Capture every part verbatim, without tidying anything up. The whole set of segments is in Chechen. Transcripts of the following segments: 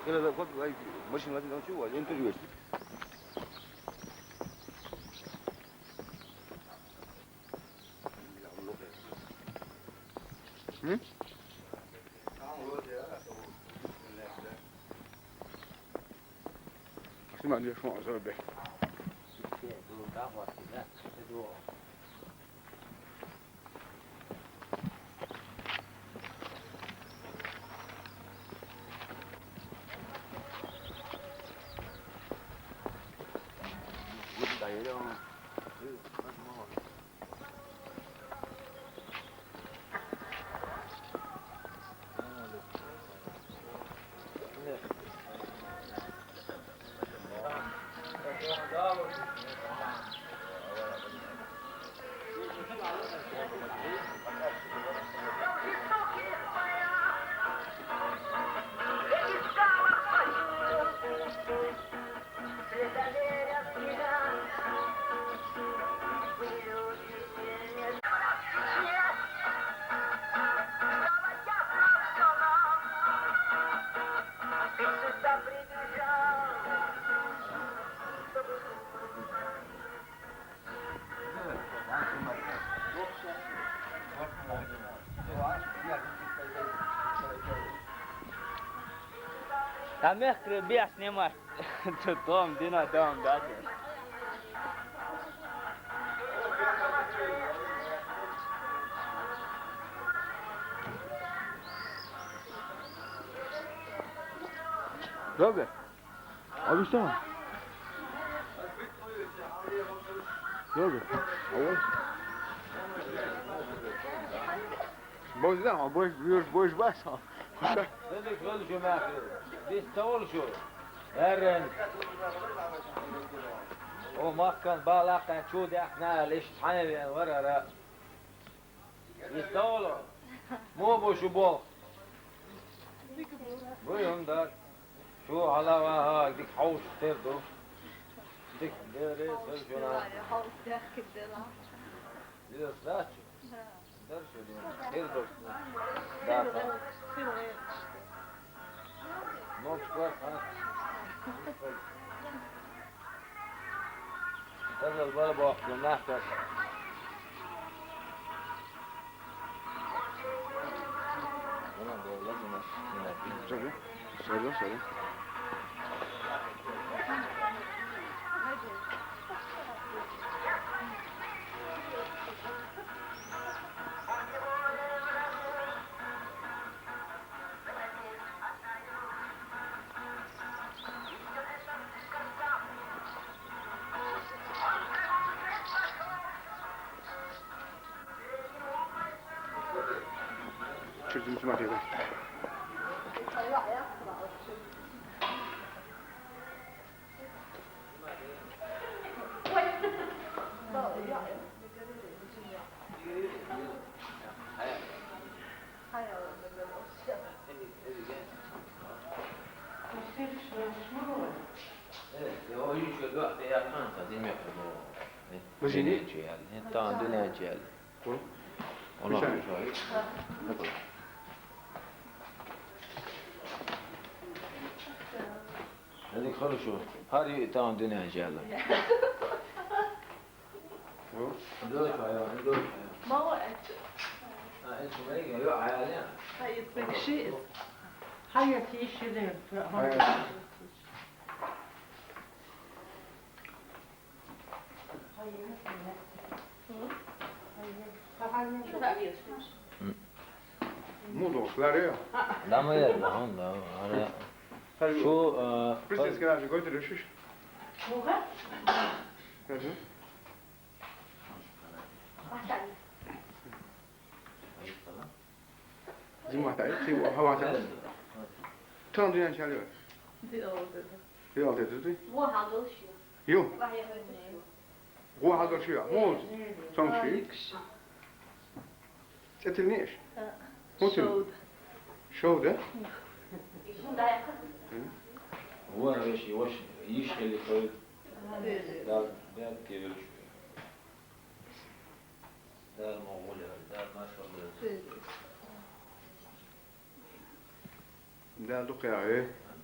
Машина, чего? Интервью. М? Снимай, где шмон, забей. Там мягко бес снимать. Что там, дина там, да? Добре. А вы что? Добре. А вот. Бозда, а бой, бой, бой, бой. Dedik, öl cümle. Biz tavul şu. Herren. O mahkan balaktan çu dehna leş tane ben var ara. Biz tavul. Mu bu şu bol. Buyurun da. Şu halava ha, dik havuç terdu. Dik dere sözcüğüne. Havuç dehkildi la. Biraz daha çok. Дальше, да. Передок. Да, да. Ну, скоро, а? Даже в барабах, на нахер. Она была, да, у нас? Нет. Sorry, sorry, sorry. Чё здесь смотрели? Мужчины? Дунен чуял, хетан дунен чуял. Кун? Она. Мишани? Хетан дунен чуял. Ма ва эт. Хайя, тишиле. Mu dostlar ya. Dama ya, tamam da. Şu, e, Президентский наш гойтер решишь? Муга? Hı hı. Дима, тай, ти ва, хава тай. Тан дунен чуял. Ди олду. Ди олду, ди. Во хадол ши. Ю. Ва я хадол ши. Гу хадол ши. Муз. Сом ши. Цетилниш. Мутин. Шоуда. Шоуда? Шунда я. Во веш, вош, иш хели хой. Да, да, кевич. Дар моғул, дар машғул. Дар духъя, э?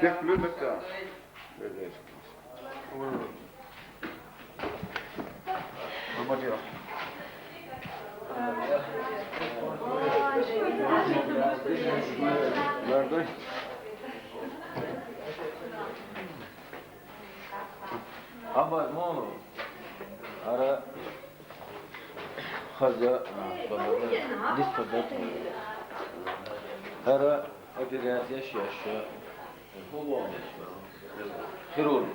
Бехк мел бетта. Абар мону. Ара хаза, а, дис хаза. Ара операция яш яш. Хирург.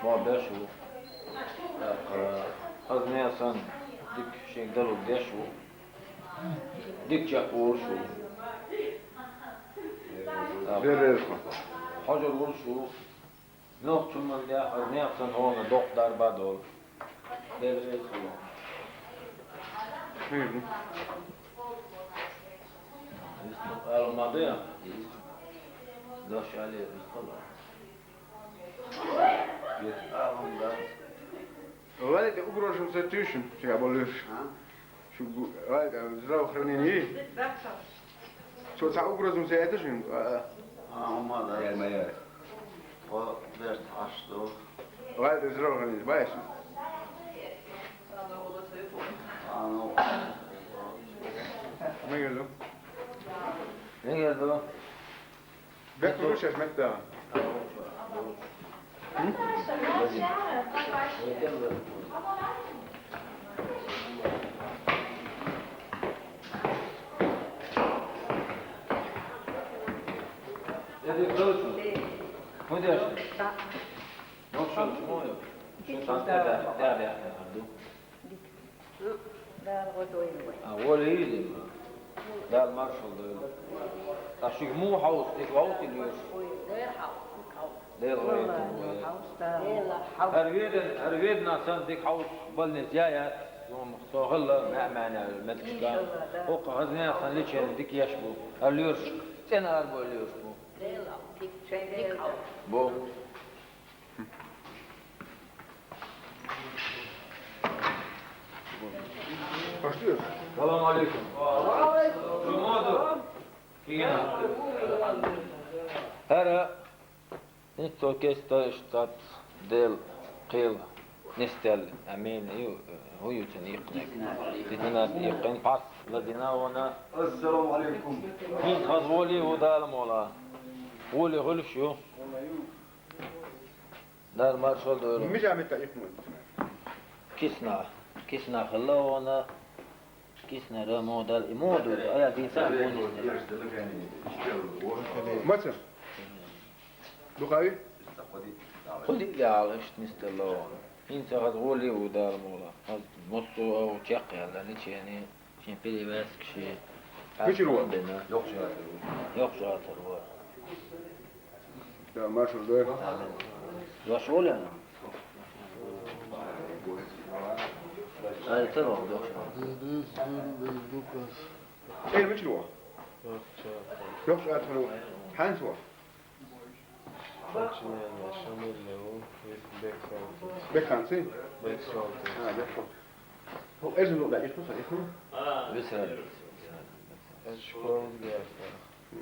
Мо беш ву. Аз несан дик шин далу деш ву. Дик чак вур шу. Берер. Хажар вур шу. Нох чуман дя, аз несан хона док дарба дол. Берер шу. Хм. Алмады. Дош али. Валите угрожам се тюшим, чего болюш. Шугу, валите здравоохранение. Что, ца угрозам се это шим? А, а. А, ума да. Я моя. О, беш ашто. Валите здравоохранение, байш. А, ну. Мегердо. Мегердо. Бек вуруш яш метта. А, воля или? Дала маршал дойла. А шуга муха хьовса, дика вовта или йош? Дела гӀойтам вай. Ар ведан, ар ведан сан дика хьовса, больница я, я, со хилла, мя-, мя-, мя-, медкашка. Оха хазне сан лечение дика еш бу. Ар лоьраш, цӀена ар бой лоьраш бу. Бо. Пошли. Салам алейкум. Салам алейкум. ХӀара, ин цо кеста штат дел кхел нестел. Амин. Ю, хӀу ю цун иккнек. Дитинат иккин пас ладина вона. Ассаламу алейкум. Ин хаз воли у дала мола. Воли хулш ю. Дар маршал дойла. Мижа мета икмун. Кисна. Кисна хилла вона. Кисна ра модал и моду. Ая диса бонис. Мацан. Духави? Худи ял иштнистелла вона. Ин сагаз гули удар мола. Аз мосу ау чекъяла личени. Шин перевязка ши. Мичир вон? Йокъ жуатар вон. Йокъ жуатар вон. Да, маршал дой. Вашуля? Ай, это вон, да. Эй, мичир вон? Йокъ жуатар вон. Ханс вон? Бекханси? Бекханси? А, бекхан. Хо, эзин лугӀа ихну, сан ихну? Висрал. Эз школа дяхар. М.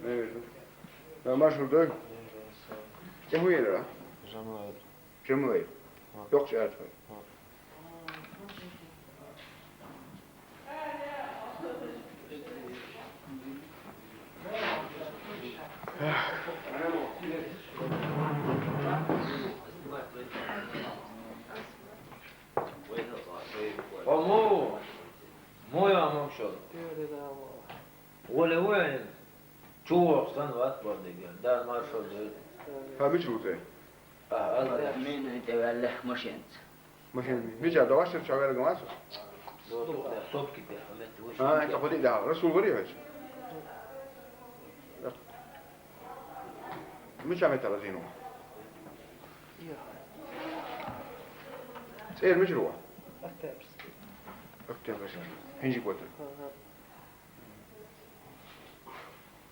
Не вижу. А, маршал дой? Кем уйра? Жамлай. Жамлай. Йокъ жуатар. Омо, моя мамшо. Оле вен. Чувак сан ват бордига. Дар маршо де. Ха, мичи вуте? А, алла. Мен это валлах машинц. Машин. Мича, даваш чавер гамас? Стоп кипе, хамет. А, это ходи да. Расул гори хач. Мича мета лазину. Цер мичруа? Октябрьский. Октябрьский. Хинжи коту. Ага.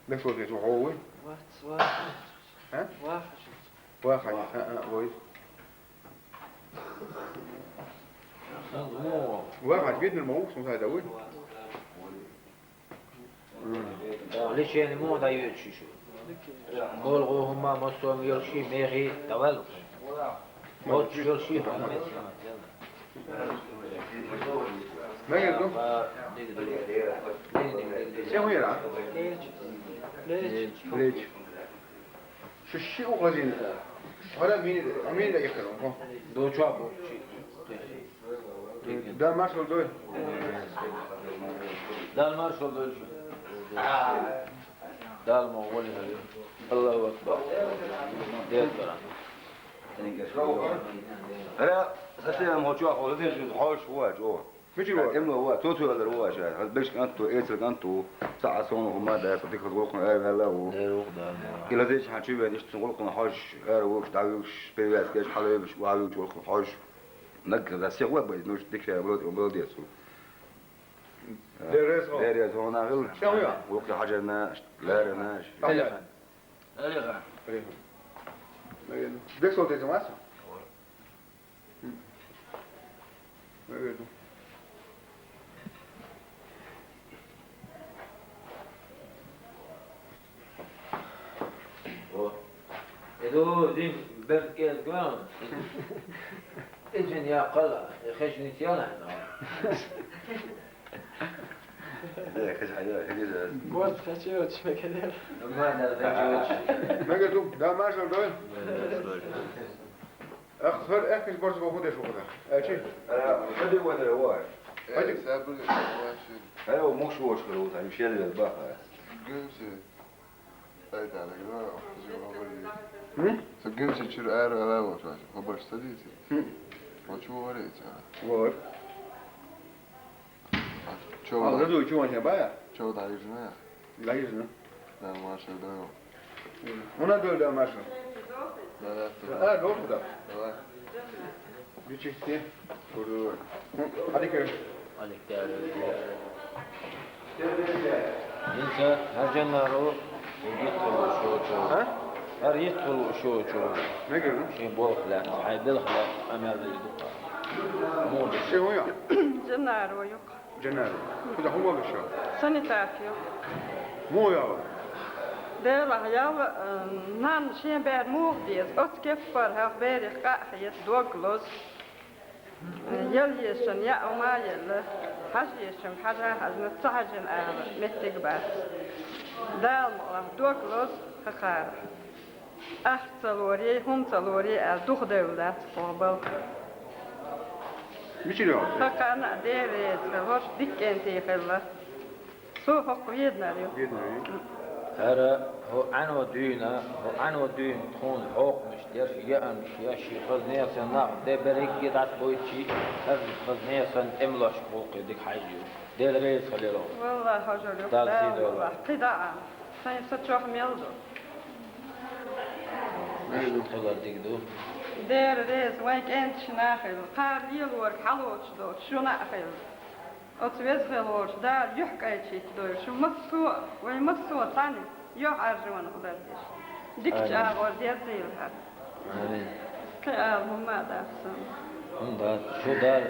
Мехло здесь уховый? Вац, вац. А? Вахаш. Вахаш, а, а, ой. Вахаш, видно, мог, смотри, да, ой. Лечение муха дӀайоьду шу? Болу хӀума массо а йолуш и мехий дӀаваьлла. Оццуш йолуш и хӀума. Мегар ду? Сен хӀун яра? Лечи. Лечи. Шу шиъ ву хазийна. ХӀара мин, мин да ихтар, хо? До чого? Дала маршалла дойла. Дала маршалла дойла шу. Дала ма вали хали. Аллаху акбар. Дед баран. Ара, сатем хо чохол лазин шу хьош вач, о. Мичи вач? Эмла вач, то то лазар вач. Хаз беш канту, эцер канту. Са а сон ху ма да, са дикхаз гулхун ай вала ву. Дер ух да. Ила зеч хачи вен ишт гулхун хьош, ара вуш, да вуш, перевязка, хьале вуш, ва вуш гулхун хьош. Наггара сехва бай, ну, дикшая, молод-, молодец. Деррес гӀо. Деррес гӀо нагӀил. Шен хуя? Вукхи хьажарна, ларана. Алихан. Алихан. Алихан. Наверное. Дексо деза маса? Наверное. О. Эду, дим, бер кез гон. Эджин я кала, хеш нитяна. Э, хеш айо, хеш. Борт хачио чмекедер. Ма да хачио. Мега ду, да машал дой. Ах, хар ах кис борт го худе шукуда. Ачи. Ара, ходи вадра ва. Ходи. Э, сабур ва ши. Ара, муш вош кро, там шел баха. Гюнси. Ай, да, да, да, да, да, да. Хм? Са гюнси чур ара ала вош, вош. Хобаш садите. Хм. Хочу варить, а. Вот. А чё? А, да? Задуй, чё он бая? Чё, да, южная? Да, южная. Да, Маша, да. Она дойла, Маша. Да, да, да. А, дойла, да. Давай. Бичи все. Курдур. Алик. Алик, да. Инса, хар жаннару, йитхулу шочу. А? Хар йитхулу шочу. Мегер? Шин болх ла, хай белх ла, амел ду. Муду. Шин хуя? Жаннару юк. Жаннару. Куда хумал шо? Санитарка юк. Му ява? Дела ява, э, нан шин бер мух дез. Оцкеппар хах берих кахьес доглоз. Ял ешан яа ма елла, хьаж ешан хьажа хьажна ца хьажин ала меттиг бац. Дала мукъалахь дог лоз хакхара. Ахча ца лорий, хӀума ца лорий аьлла, духадевлла дац кхо балха. Мичара йо? Хакхарна а дерригаш хӀорш диккӀентий хилла. Цо хӀокху веданар ю. Веданар ю. ХӀара хӀо Ӏаьно дуьйна, хӀо Ӏаьно дуьйна тхуна хьокхамаш дерш, яамаш еш, ши хаза нехан нах де берригге дӀатбойтучий, хӀара хаза нехан тӀемалошка гӀуллакхе дика хьаьжжа ю. Дела реза хилийла. Валлахь, хьожур ю. Дала сий дойла. Валлахь, кхидӀа а. Сайн са чохь мел ду. Иштта хилар дика ду. Дела реза, вайн кӀенташ нах хилла. Кхара лелорг хьалоцуш доцу, шуна а хилла. Оцу веза хила волчу Дала юьхькӀайчуьйту дойла шу массо а, вай массо а цхьаьна юьхьӀаьржонах дар деш. Дикачу агӀор дерзийла хьара. Амин. Кхин ала хӀумма а дац сан. ХӀунда шу Дала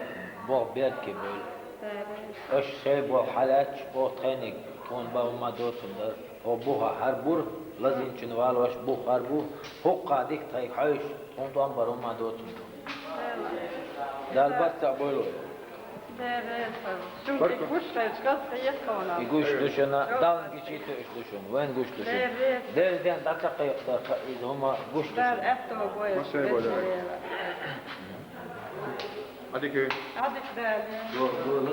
боху беркате бойла. Амин. Аша шайн боху хьалаьтташ, оха тхайниг тхуна бан хӀумма доцург дара. ХӀо буха хьар бура, лазийначун валош буха хьар бу, хӀокху дика тхайга хьоьжуш, тхуна тӀом бар хӀумма доцург ду. Дала барт ца а бойла вай. Дера, шуна и гуш хилча, хаза хета хьуна. И гуш ду шуна, Далла гичий тоьуш ду шуна, вайн гуш ду шуна. Дера, ден дӀа ца кхайкхадар, иза хӀума гуш ду шуна. Дала аьтто бойла. Массо а бойла. Адика. Адика Дала. До, до, до.